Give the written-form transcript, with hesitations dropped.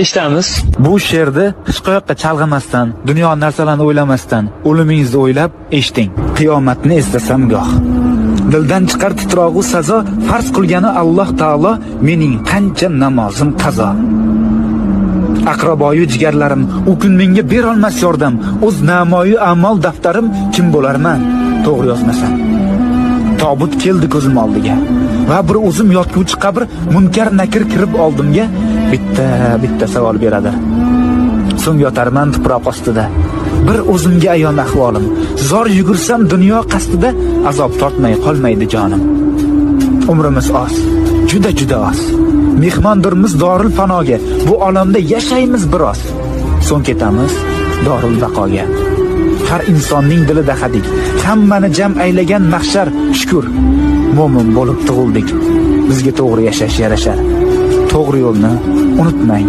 Eshitamiz. Bu she'rni hech qayoqqa chalg'imasdan, dunyo narsalarini o'ylamasdan, o'limingizni o'ylab eshiting. Qiyomatni eslasam goh. Dildan chiqar titrog'u sazo, farz qilgani Alloh taolo, mening qancha namozim qazo. Aqraboyu jigarlarim u kun menga berolmas yordam, o'z namoyu a'mol daftarim kim bo'larman, to'g'ri yozmasam. Tobut keldi ko'zim oldiga. Va bir o'zim yotguvchi qabr munkar nakir kirib oldimga bitta bitta savol beradi. So'ng yotarman tuproq ostida. Bir o'zimga ayon ahvolim. Zor yugursam dunyo qasdida azob tortmay qolmaydi jonim. Umrimiz oz, juda juda oz. Mehmondirmiz doril fanoga. Bu olamda yashaymiz biroz. So'ng ketamiz doril baqoga. Har insonning dilida hadik. Hammani jam aylagan mahshar, shukr. Mo'min bo'lib tug'ildik. Bizga to'g'ri yashash yarashar. To'g'ri yo'lni unutmang.